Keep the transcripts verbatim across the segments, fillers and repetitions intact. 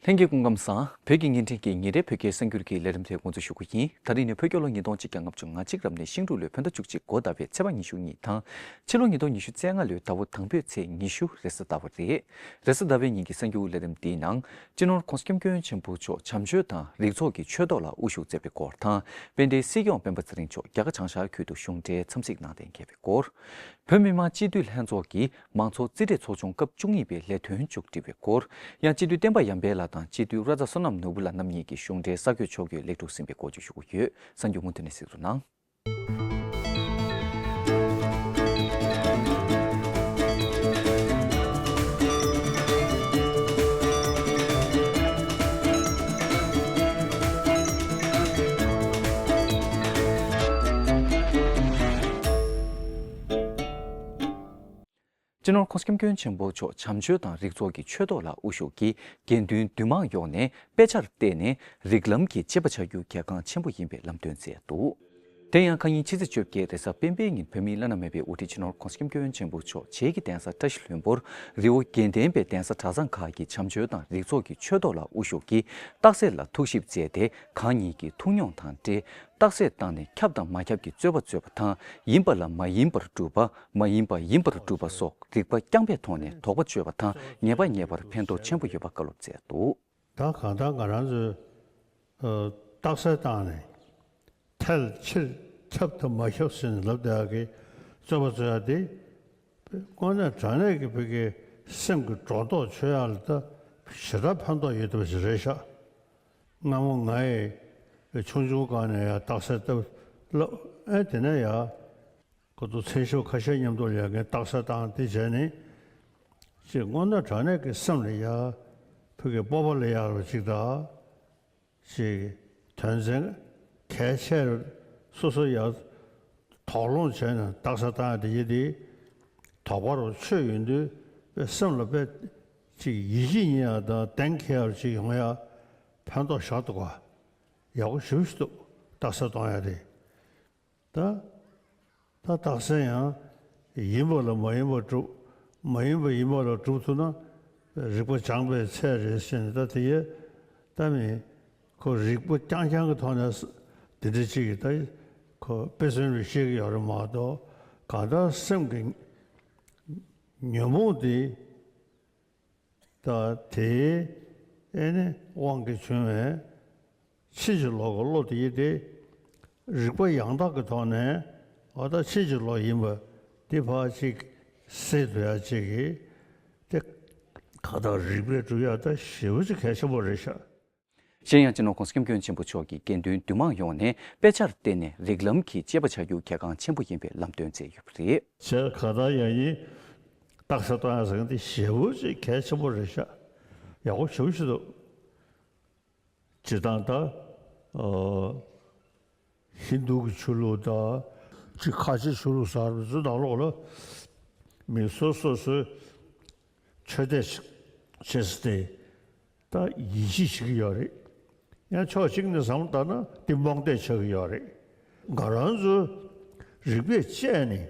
ལྷན་རྒྱས་སྐུ་ཁམས་བཟང་། བོད་ཀྱི་བརྙན་འཕྲིན་གྱི་ཉིན་རེའི་བོད་སྐད་གསར་འགྱུར་གྱི་ལས་རིམ་དེ་འགོ་འཛུགས་ཞུ་རྒྱུ་ཡིན། ད་རིང་ནི་བོད་རྒྱལ་ལོ་ཉིས་སྟོང་ཆིག་བརྒྱ་ལྔ་བཅུ་ང་གཅིག་རབ་གནས་ཤིང་འབྲུག་ལོའི་བོད་ཟླ་བཅུ་གཅིག་འགོ་ཟླ་བའི་ཚེས་པ་ཉི་ཤུ་གཉིས་དང་། ཕྱི་ལོ་ཉིས་སྟོང་ཉི་ཤུ་རྩ་ལྔ་ལོའི་ཟླ་བ་དང་པོའི་ཚེས་ཉི་ཤུ་རེས་གཟའ་ཟླ་བ་རེད། རེས་གཟའ་ཟླ་བའི་ཉིན་གྱི་གསར་འགྱུར་ལས་རིམ་འདིའི་ནང་། སྤྱི་ནོར་༧གོང་ས་༧སྐྱབས་མགོན་ཆེན་པོ་མཆོག་བྱམས་ཆོས་དང་རིག་ཚོགས་ཀྱི་ཆོས་ཐོག་ལ་དབུ་བཞུགས་མཛད་པའི་སྐོར་དང་། དཔལ་ལྡན་སྲིད་སྐྱོང་སྤེན་པ་ཚེ་རིང་མཆོག་རྒྱ་གར་བྱང་ཤར་ཁུལ་དུ་གཞུང་འབྲེལ་འཚམས་གཟིགས་གནང་གཏན་འཁེལ་བའི་སྐོར། བོད་མི་མང་སྤྱི་འཐུས་ལྷན་ཚོགས་ཀྱི་མང་ཚོགས་རྩིས་སྤྲོད་ཚོགས་ཆུང་སྐབས་བཅུ་གཉིས་པའི་ལས་དོན་མཇུག་སྒྲིལ་བའི་སྐོར། ཡང་སྤྱི་འཐུས་བསྟན་པ་ཡར་འཕེལ་ལགས་དང་སྤྱི་འཐུས་ར་ཛ་བསོད་ནམས་ནོར་བུ་ལགས་རྣམ་གཉིས་ཀྱི་གཞུང་འབྲེལ་གསར་འགོད་ཕྱོགས་བསྐྱོད་ལེགས་གྲུབ་ཟིན་པའི་སྐོར་བཅས་ཞུ་གི་ཡོད། གསར་འགྱུར་མུ་མཐུད་ནས་གཟིགས་རོགས་གནང་། སྤྱི་ནོར་༧གོང་ས་༧སྐྱབས་མགོན་ཆེན་པོ་མཆོག་བྱམས་ཆོས་དང་རིག་ཚོགས་ཀྱི་ཆོས་ཐོག་ལ་དབུ་བཞུགས་ཀྱིས་དགེ་འདུན་འདུས་མང་ཡོངས་ནས་དཔེ་ཆར་བལྟས་ནས་རིགས་ལམ་གྱི་དཔྱད་པ་བྱ་རྒྱུ་གལ་འགངས་ཆེན་པོ་ཡིན་པའི་ལམ་སྟོན་མཛད་འདུག་དེ་ཡང་ཁ་ཉིན་ཕྱི་ཚེས་བཅོ་བརྒྱད་རེས་གཟའ་སྤེན་པའི་ཉིན་བོད་མིའི་བླ་ན་མེད་པའི་དབུ་ཁྲིད་སྤྱི་ནོར་༧གོང་ས་༧སྐྱབས་མགོན་ཆེན་པོ་མཆོག་བྱེས་ཀྱི་གདན་ས་བཀྲ་ཤིས་ལྷུན་པོར་རི་བོ་དགེ་ལྡན་པའི་གདན་ས་གྲྭ་ཚང་ཁག་གི་བྱམས་ཆོས་དང་རིག་ཚོགས་ཀྱི་ཆོས་ཐོག་ལ་དབུ་བཞུགས་ཀྱིས་རྟགས་གསལ་ལ་ཐུགས་ཞིབ་མཛད་དེ་གང་ཉིད་ཀྱི་ཐུགས་མྱོང་དང་འབྲེལ། རྟགས་གསལ་བཏང་ནས་ཁྱབ་དང་མ་ཁྱབ་ཀྱི་རྩོད་པ་རྩོད་པ་དང་། ཡིན་པ་ལ་མ་ཡིན་པར་སྒྲུབ་པ། མ་ཡིན་པ་ཡིན་པར་སྒྲུབ་པ་སོགས་རིགས་པ་རྐྱང་པའི་ཐོག་ནས་དོགས་པ་གཅོད་པ་དང་ངེས་པ་རྙེད་པར་ཕན་ཐོགས་ཆེན་པོ་ཡོད་པ་བཀའ་སློབ་མཛད་འདུག་ད་གང་ལྟར་ང་རང་ཚོས་ཨ་རྟགས་གསལ་བཏང་ནས་ཐལ་ཕྱིར་ཁྱབ་དང་མ་ཁྱབ་ཟེར་ནས་ལབ་བསྡད་ཡག་གི་རྩོད་པ་རྩོད་ཡག་དེ། དངོས་གནས་དྲང་གནས་ཀྱི་བོད་ཀྱི་སེམས་ཀྱི་སྒྲོ་འདོགས་ཆོད་ཡག་ལ་ད་ཞེ་དྲག་ཕན་ཐོགས་ཡོད་བསྡད་པ་ཞིག་རེད་ཤག་སྔ་མོ་ང་ཡི་ཆུང་ཆུང་སྒང་ནས་ཡང་རྟགས་གསལ་བཏབ་ལབ། ཨེ་དེ་ནས་ཡང་ཁོ་ཚོ་མཚན་ཞབས་ཁ་ཤས་མཉམ་དུ་ལ་ཡང་ངས་རྟགས་གསལ་བཏང་དེ་བྱས་ནས་ཅིག་དངོས་གནས་དྲང་གནས་ཀྱི་སེམས་ལ་ཡ་བོད་ཀྱི་སྤོབས་པ་ལ་ཡར་བ་ཅིག་དང་། ཅིག་དོན་ཚན་གལ་ཆེར་སོ་སོ་ཡར་དོགས་སློང་བྱས་ནས་རྟགས་གསལ་བཏང་ཡ་དེ་ཡིན་ཏེ། དོགས་པ་རུ་ཆོད་ཡོང་དུས་སེམས་ལ་དཔེ་ཅིག་ཡིད་ཆེས་རྙེད་ཡ་དང་གཏན་འཁེལ་ཡ་ཅིག་ཡོང་ཡ་ཕན་ཐོགས་ཞེ་དྲག་འདུག་ག་ཡག་པོ་ཞེ་པོ་ཞིག་འདུག་རྟགས་གསལ་གཏོང་ཡ་དེ། ད་ད་རྟགས་གསལ་ཡང་ཡིན་པ་ལ་མ་ཡིན་པ་སྒྲུབ། མ་ཡིན་པ་ཡིན་པ་ལ་སྒྲུབ་ཐུབ་ན་རིགས་པ་སྦྱངས་པའི་ཚད་རེད་ཟེར་ནས། ད་དེ་ཡས་ད་མི་ཁོ་རིགས་པ་རྐྱང་རྐྱང་གི་ཐོག་ནས་དེ་འདྲ་ཅིག་གིས་ད་ཁོ་དཔེ་མཚོན་རེ་བཤད་ཀྱི་ཡོད་རེད་མ་གཏོགས། གང་ལྟར་སེམས་ཀྱི་ཉོན་མོངས་དེ། ད་དེའི་ཨེ་ནི་དབང་གིས་བྱུང་བའི་ཕྱིན་ཅི་ལོག་གི་བློ་དེ་ཡིན་ཏེ། རིགས་པ་ཡང་དག་གི་ཐོག་ནས་འོ་ད་ཕྱིན་ཅི་ལོག་ཡིན་པ་འདི་ཕར་ཅིག་སེལ་ཐུབ་ཡ་ཅིག་གི་དེ་ག་ད་རིགས་པས་སྒྲུབ་ཡ་ད་ཞེ་པོ་ཅིག་གལ་ཆེན་པོ་རེད་ཤག་གཞན་ཡང་སྤྱི་ནོར་༧གོང་ས་༧སྐྱབས་མགོན་ཆེན་པོ་མཆོག་གིས་དགེ་འདུན་འདུས་མང་ཡོངས་ནས་དཔེ་ཆར་བལྟས་ནས་རིགས་ལམ་གྱི་དཔྱད་པ་བྱ་རྒྱུ་གལ་འགངས་ཆེན་པོ་ཡིན་པའི་ལམ་སྟོན་མཛད་ཡོད་པ་རེད། བྱས་ག་ད་ཡ་ཡིན་རྟགས་གསལ་གཏོང་ཡ་ཟེར་མཁན་དེ་ཞེ་པོ་ཅིག་གལ་ཆེན་པོ་རེད་ཤག་ཡག་པོ་ཞེ་པོ་ཞིག་འདུག་སྤྱིར་བཏང་ད་ཨ་ཧིན་རྡུ་གི་ཆོས་ལུགས་དང་ཅིག་ཁ་ཆེ་ཆོས་ལུགས་ཟེར་བ་ཚོའི་ནང་ལོགས་ལ་མི་སོ་སོ་སོའི་ཆོས་དད་བྱེད་ས་དེ། ད་ཡིད་ཆེས་བྱེད་ཀྱི་ཡོད་རེད། ཡང་ཕྱོགས་གཅིག་ནས་བསམ་བློ་བཏང་ན་འདི་རྨོངས་དད་ཆགས་ཀྱི་ཡོད་རེད། ང་རང་ཚོ་རིགས་པས་དཔྱད་ནས་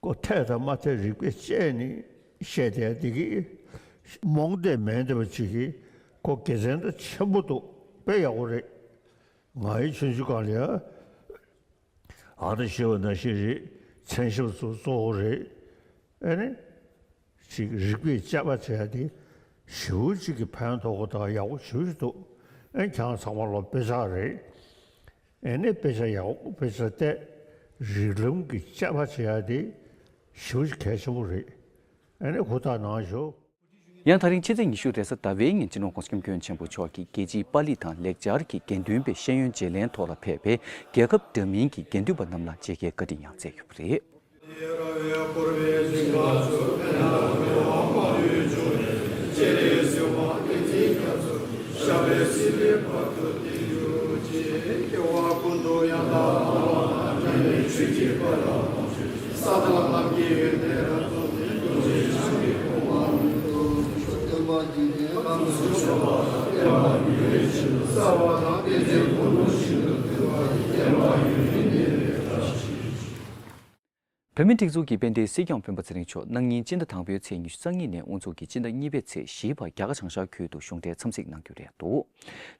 ཁོ་འཐད་དང་མ་འཐད་རིགས་པས་དཔྱད་ནས་བཤད་བསྡད་འདི་གི་རྨོངས་དད་མེད་བསྡད་པ་ཅིག་གིས་ཁོ་དགེ་མཚན་ད་ཆེན་པོ་འདུག་དཔེ་ཡག་པོ་རེད། ང་ཡི་ཆུང་ཆུང་སྒང་ལ་ཡ། ཨ་ད་ཞེས་པ་ནང་བཞིན་རེད། མཚན་ཞབས་སུ་གཙོ་བོ་རེད། ཨེ་ནི། ཅིག་རིགས་པས་དཔྱད་པ་བྱས་ཏེ། ཞེ་པོ་ཅིག་གི་ཕན་ཐོགས་པ་དང་ཡག་པོ་ཞེ་པོ་ཅིག་འདུག་ཨེ་ཁྱེད་རང་ཚང་མ་ལོ་དཔེ་ཆ་རེད། ཨེ་ནི་དཔེ་ཆ་ཡག་པོ་དཔེ་ཆ་བལྟས། རིགས་ལམ་གྱི་དཔྱད་པ་བྱས་ཏེ། ཞེ་པོ་ཅིག་གལ་ཆེན་པོ་རེད། ཨེ་ནི་ཧུར་ཐག་གནང་ཤོག་ཡང་ད་རིང་ཕྱི་ཚེས་ཉི་ཤུ་རེས་གཟའ་ཟླ་བའི་ཉིན་སྤྱི་ནོར་༧གོང་ས་༧སྐྱབས་མགོན་ཆེན་པོ་མཆོག་གིས་རྒྱལ་སྤྱིའི་པཱ་ལི་དང་ལེགས་སྦྱར་གྱི་དགེ་འདུན་པའི་ཤེས་ཡོན་བརྗེ་ལེན་ཐོག་ལ་ཕེབས་པའི་རྒྱལ་ཁབ་འདྲ་མིན་གྱི་དགེ་འདུན་པ་རྣམས་ལ་མཇལ་ཁའི་བཀའ་དྲིན་ཡང་སྩལ་ཡོད་པ་རེད། བོད་མིའི་སྒྲིག་འཛུགས་ཀྱི་དཔལ་ལྡན་སྲིད་སྐྱོང་སྤེན་པ་ཚེ་རིང་མཆོག་གནངས་ཉིན་སྤྱི་ཟླ་དང་པོའི་ཚེས་ཉི་ཤུ་རྩ་གཉིས་ནས་དབུ་འཛུགས་ཀྱིས་སྤྱི་ཟླ་གཉིས་པའི་ཚེས་བཞིའི་བར་རྒྱ་གར་བྱང་ཤར་ཁུལ་དུ་གཞུང་འབྲེལ་འཚམས་གཟིགས་གནང་རྒྱུ་རེད་འདུག་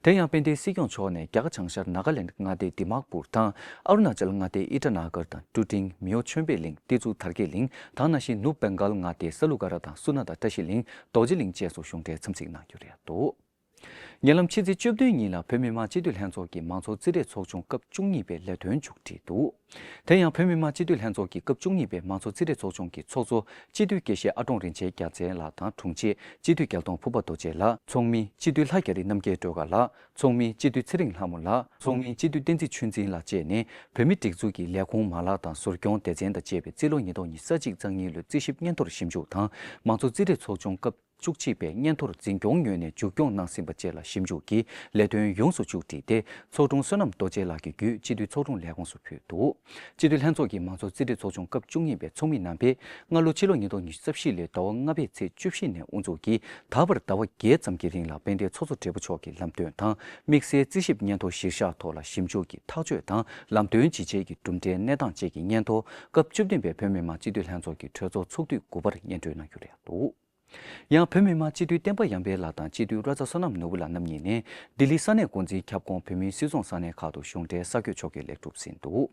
དེ་ཡང་དཔལ་ལྡན་སྲིད་སྐྱོང་མཆོག་ནས་རྒྱ་གར་བྱང་ཤར་ནཱ་ག་ལེནྜ་མངའ་སྡེའི་དི་མཱག་པུར་དང་། ཨ་རུ་ན་ཅལ་མངའ་སྡེའི་ཨི་ཊ་ན་གར་དང་ཀྲུ་ཀྲིང་། མིའོ་ཆོས་འཕེལ་གླིང་། ཏི་ཙུ་དར་རྒྱས་གླིང་། དེ་ནང་བཞིན་ནུབ་བེང་གཱལ་མངའ་སྡེའི་ས་ལུ་ག་ར་དང་སུ་ན་ད་བཀྲ་ཤིས་གླིང་། རྡོ་རྗེ་གླིང་བཅས་སུ་གཞུང་འབྲེལ་འཚམས་གཟིགས་གནང་རྒྱུ་རེད་འདུག་ཉེ་ལམ་ཕྱི་ཚེས་བཅུ་བདུན་ཉིན་ལ་བོད་མི་མང་སྤྱི་འཐུས་ལྷན་ཚོགས་ཀྱི་མང་ཚོགས་རྩིས་སྤྲོད་ཚོགས་ཆུང་སྐབས་བཅུ་གཉིས་པའི་ལས་དོན་མཇུག་སྒྲིལ་འདུག་དེ་ཡང་བོད་མི་མང་སྤྱི་འཐུས་ལྷན་ཚོགས་ཀྱི་སྐབས་བཅུ་གཉིས་པའི་མང་ཚོགས་རྩིས་སྤྲོད་ཚོགས་ཆུང་གི་ཚོགས་གཙོ་སྤྱི་འཐུས་དགེ་བཤེས་ཨ་ཀྲོང་རིན་ཆེན་རྒྱལ་མཚན་ལགས་དང་དྲུང་ཆེ་སྤྱི་འཐུས་རྒྱལ་མཐོང་ཕུར་པ་རྡོ་རྗེ་ལགས། ཚོགས་མི་སྤྱི་འཐུས་ལྷ་རྒྱ་རི་རྣམ་རྒྱལ་སྒྲོལ་དཀར་ལགས། ཚོགས་མི་སྤྱི་འཐུས་ཚེ་རིང་ལྷ་མོ་ལགས། ཚོགས་མི་སྤྱི་འཐུས་བསྟན་འཛིན་ཆོས་འཛིན་ལགས་བཅས་ནས་བོད་མིའི་སྒྲིག་འཛུགས་ཀྱི་ལས་ཁུངས་མ་ལག་དང་ཟུར་སྐྱོང་སྡེ་ཚན་དང་བཅས་པའི་རྩིས་ལོ་ཉིས་སྟོང་ཉི་ཤུ་རྩ་གཅིག་རྩ་གཉིས་ལོའི་རྩིས་ཞིབ་སྙན་ཐོར་ཞིབ་འཇུག་དང་མང་ཚོགས་རྩིས་སྤྲོད་ཚོགས་ཆུང་སྐབས་བཅུ་གཅིག་པའི་སྙན་ཐོར་འཛིན་སྐྱོང་ངོས་ནས་མཇུག་སྐྱོང་གནང་ཟིན་པ་བཅས་ལ་ཞིབ་འཇུག་གིས་ལས་དོན་ཡོངས་སུ་མཇུག་བསྒྲིལ་ཏེ། ཚོགས་དྲུང་བསོད་ནམས་རྡོ་རྗེ་ལགས་ཀྱི་བརྒྱུད་སྤྱི་འཐུས་ཚོགས་དྲུང་ལས་ཁུངས་སུ་ཕུལ་འདུག་སྤྱི་འཐུས་ལྷན་ཚོགས་ཀྱི་མང་ཚོགས་རྩིས་སྤྲོད་ཚོགས་ཆུང་སྐབས་བཅུ་གཉིས་པའི་ཚོགས་མི་རྣམ་པས་སྔ་ལོ་ཕྱི་ལོ་ཉིས་སྟོང་ཉི་ཤུ་རྩ་བཞི་ལོའི་ཟླ་བ་ལྔ་པའི་ཚེས་བཅུ་བཞི་ནས་དབུ་འཛུགས་ཀྱིས་ད་བར་ཟླ་བ་བརྒྱད་ཙམ་གྱི་རིང་ལ་དཔལ་ལྡན་ཚོགས་གཙོ་སྦྲེལ་པོ་མཆོག་གི་ལམ་སྟོན་དང་དམིགས་བསལ་རྩིས་ཞིབ་སྙན་ཐོ་གཞིར་བཞག་ཐོག་ལ་ཞིབ་འཇུག་གི་ཐག་གཅོད་དང་ལམ་སྟོན་ཇི་བྱས་ཀྱི་གྲུབ་འབྲས་གནས་སྟངས་བཅས་ཀྱི་སྙན་ཐོ་སྐབས་བཅུ་བདུན་པའི་བོད་མི་མང་སྤྱི་འཐུས་ལྷན་ཚོགས་ཀྱི་གྲོས་ཚོགས་ཚོགས་དུས་དགུ་པར་སྙན་སྒྲོན་གནང་རྒྱུ་རེད་འདུག་ཡང་བོད་མི་མང་སྤྱི་འཐུས་བསྟན་པ་ཡར་འཕེལ་ལགས་དང་སྤྱི་འཐུས་ར་ཛ་བསོད་ནམས་ནོར་བུ་ལགས་རྣམ་གཉིས་ནས་ལྡི་ལི་ས་གནས་འགོ་འཛིན་ཁྱབ་ཁོངས་བོད་མིའི་སུད་ཚོང་ས་གནས་ཁག་ཏུ་གཞུང་འབྲེལ་གསར་འགོད་ཕྱོགས་ཀྱི་ལེགས་གྲུབ་ཟིན་འདུག་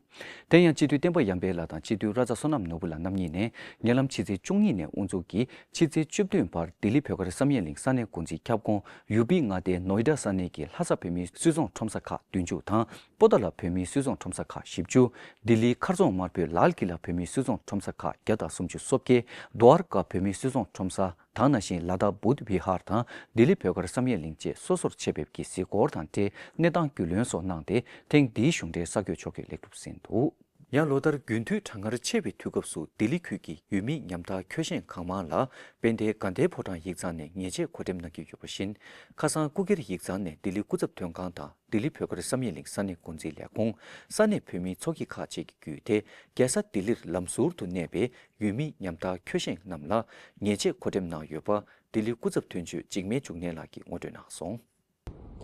དེ་ཡང་སྤྱི་འཐུས་བསྟན་པ་ཡར་འཕེལ་ལགས་དང་སྤྱི་འཐུས་ར་ཛ་བསོད་ནམས་ནོར་བུ་ལགས་རྣམ་གཉིས་ནས་ཉེ་ལམ་ཕྱི་ཚེས་བཅུ་གཉིས་ནས་དབུ་འཛུགས་ཀྱིས་ཕྱི་ཚེས་བཅུ་བདུན་བར་ལྡི་ལི་བོད་སྒར་བསམ་ཡས་གླིང་ས་གནས་འགོ་འཛིན་ཁྱབ་ཁོངས་ཡུ་པི་མངའ་སྡེའི་ནོ་ཨི་ཌ་ས་གནས་ཀྱི་ལྷ་ས་བོད་མིའི་སུད་ཚོང་ཁྲོམ་ས་ཁག་བདུན་ཅུ་དང་པོ་ཏཱ་ལ་བོད་མིའི་སུད་ཚོང་ཁྲོམ་ས་ཁག་བཞི་བཅུ། ལྡི་ལིའི་མཁར་རྫོང་དམར་པོའི་ལཱལ་ཀི་ལ་བོད་མིའི་སུད་ཚོང་ཁྲོམ་ས་ཁག་བརྒྱ་དང་སུམ་ཅུ་སོ་བརྒྱད། དུ་ཨར་ཀ་བོད་མིའི་སུད་ཚོང་ཁྲོམ་ས་དང་ནང་བཞིན་ལ་དྭགས་བུདྡྷ་བི་ཧར་དང་ལྡི་ལི་བོད་སྒར་བསམ་ཡས་གླིང་བཅས་སོ་སོར་ཆེད་ཕེབས་ཀྱིས་གཟིགས་སྐོར་དང་འབྲེལ་གནས་སྟངས་རྒྱུས་ལོན་སོགས་གནང་སྟེ་ཐེངས་འདིའི་གཞུང་འབྲེལ་གསར་འགོད་ཕྱོགས་ཀྱི་ལེགས་གྲུབ་ཟིན་འདུག་ཡང་ལོ་ལྟར་རྒྱུན་མཐུད་གྲང་ངར་ཆེ་བའི་དུས་སྐབས་སུ་ལྡི་ལི་ཁུལ་གྱི་ཡུལ་མིའི་ཉམ་ཐག་ཁྱོ་ཤས་གང་མང་ལ་དཔལ་ལྡན་དགའ་ལྡན་ཕོ་བྲང་ཡིག་ཚང་ནས་ཉེས་ཆད་གོ་སྒྲིག་གནང་གི་ཡོད་པ་བཞིན། ཁ་སང་སྐུ་སྒེར་ཡིག་ཚང་ནས་ལྡི་ལི་སྐུ་ཚབ་དོན་ཁང་དང་ལྡི་ལི་བོད་སྒར་བསམ་ཡས་གླིང་ས་གནས་འགོ་འཛིན་ལས་ཁུངས། ས་གནས་བོད་མིའི་ཚོགས་སྐྱིད་ཁག་བཅས་ཀྱིས་བརྒྱུད་དེ། རྒྱལ་ས་ལྡི་ལིར་ལམ་ཟུར་དུ་གནས་པའི་ཡུལ་མིའི་ཉམ་ཐག་ཁྱོ་ཤས་རྣམས་ལ་ཉེས་ཆད་གོ་སྒྲིག་གནང་ཡོད་པ་ལྡི་ལི་སྐུ་ཚབ་དོན་གཅོད་འཇིགས་མེད་འབྱུང་གནས་ལགས་ཀྱིས་ངོ་སྤྲོད་གནང་སོང་།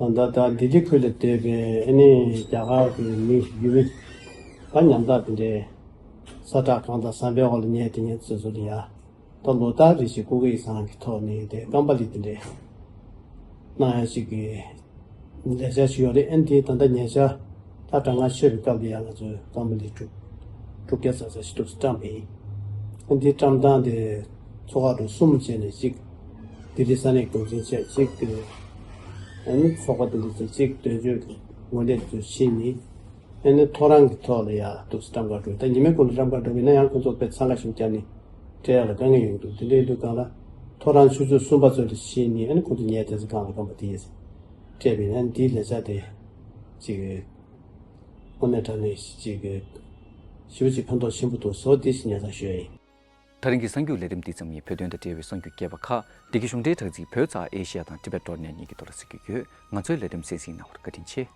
ད་ལྟ་ད་ལྡི་ལི་ཁུལ་ལ་སྡོད་པའི་ཨ་ནི་རྒྱ་གར་གྱི་མི་ཡུལ་མི་ད་ཉམ་ཐག་དེ་འདྲའི་ས་ཁྲ་གང་དང་ཟམ་པའི་འོག་ལ་ཉལ་དེ་ཉལ་ཚོད་ཚོད་ལ་ཡ། ད་ལོ་ལྟར་རེ་བཞིན་སྐུ་སྒེར་ཡིག་ཚང་གི་ཐོག་ནས་དེ་ཀམ་པ་ལི་དེ་འདྲའི་གནང་ཡ་ཞིག་གི་ལས་འཆར་ཞུ་ཡོད་རེད། ཨ་ནི་དེ་ད་ལྟ་ཉེ་ཆར་ད་གྲང་ངར་ཆེ་བའི་སྐབས་ལ་ཡང་ང་ཚོས་ཀམ་པ་ལི་དྲུག་དྲུག་བརྒྱ་ཙམ་ཙམ་ཞིག་ཏུ་བཀྲམ་པ་ཡིན། ཨ་ནི་དེ་བཀྲམ་སྟངས་དེ་ཚོགས་ཁག་དྲུག་གསུམ་བྱས་ནས་གཅིག་ལྡི་ལི་ས་གནས་འགོ་འཛིན་བྱས་གཅིག་དེ་ཨ་ནི་ཚོགས་པ་དེ་འདྲ་ཚོ་གཅིག་དོན་གཅོད་ཀྱི་ངོས་ལེན་དུ་ཕྱིན་ནས། ཨ་ནི་ཐོ་རངས་ཀྱི་ཐོག་ལ་ཡ་འདུག་སེ་བཀྲམ་ག་འགྲོ། ད་ཉི་མའི་གུང་ལ་བཀྲམ་ག་འགྲོ་བ་ཡིན་ན་ཡང་ཁོ་ཚོ་དཔེ་འཚང་ཁ་ཤུགས་བརྒྱབ་ནས་སྤྲད་ཡ་ལ་དཀའ་ངལ་ཡོང་གི་འདུག་དེ་འདྲ་ཡིན་དུས་སྒང་ལ་ཐོ་རངས་ཆུ་ཚོད་གསུམ་པ་ཚོ་ལ་ཕྱིན་ནས་ཨ་ནི་ཁོ་ཚོ་ཉལ་དེ་ཚོ་སྒང་ལ་སྐོམ་པ་དེ་ཡིན་ཟེར་སྤྲད་པ་ཡིན་ན་འདིའི་ལས་འཆར་དེ་ཅིག་དངོས་གནས་དྲང་གནས་ཅིག་ཞེ་པོ་ཅིག་ཕན་ཐོགས་ཆེན་པོ་འདུག་བཟོ་དེ་ཞིག་ཉར་ཚགས་ཞུ་ཡ་ཡིན། ད་རིང་གི་གསར་འགྱུར་ལས་རིམ་འདི་ཙམ་ཡིན། བོད་དོན་དང་འབྲེལ་བའི་གསར་འགྱུར་རྒྱས་པ་ཁག་འདི་གའི་གཞུང་འབྲེལ་དྲ་ཚིགས་བོད་ཙ་ཨེ་ཤི་ཡ་དང་ཊི་བེ་ཊི་ཌོ་ཊི་ནེ་ཊི་གཉིས་ཀྱི་ཐོག་ལ་གཟིགས་རྒྱུ་ཡོད། ང་ཚོའི་ལས་རིམ་གསན་གཟིགས་གནང་བར་བཀའ་དྲིན་ཆེ།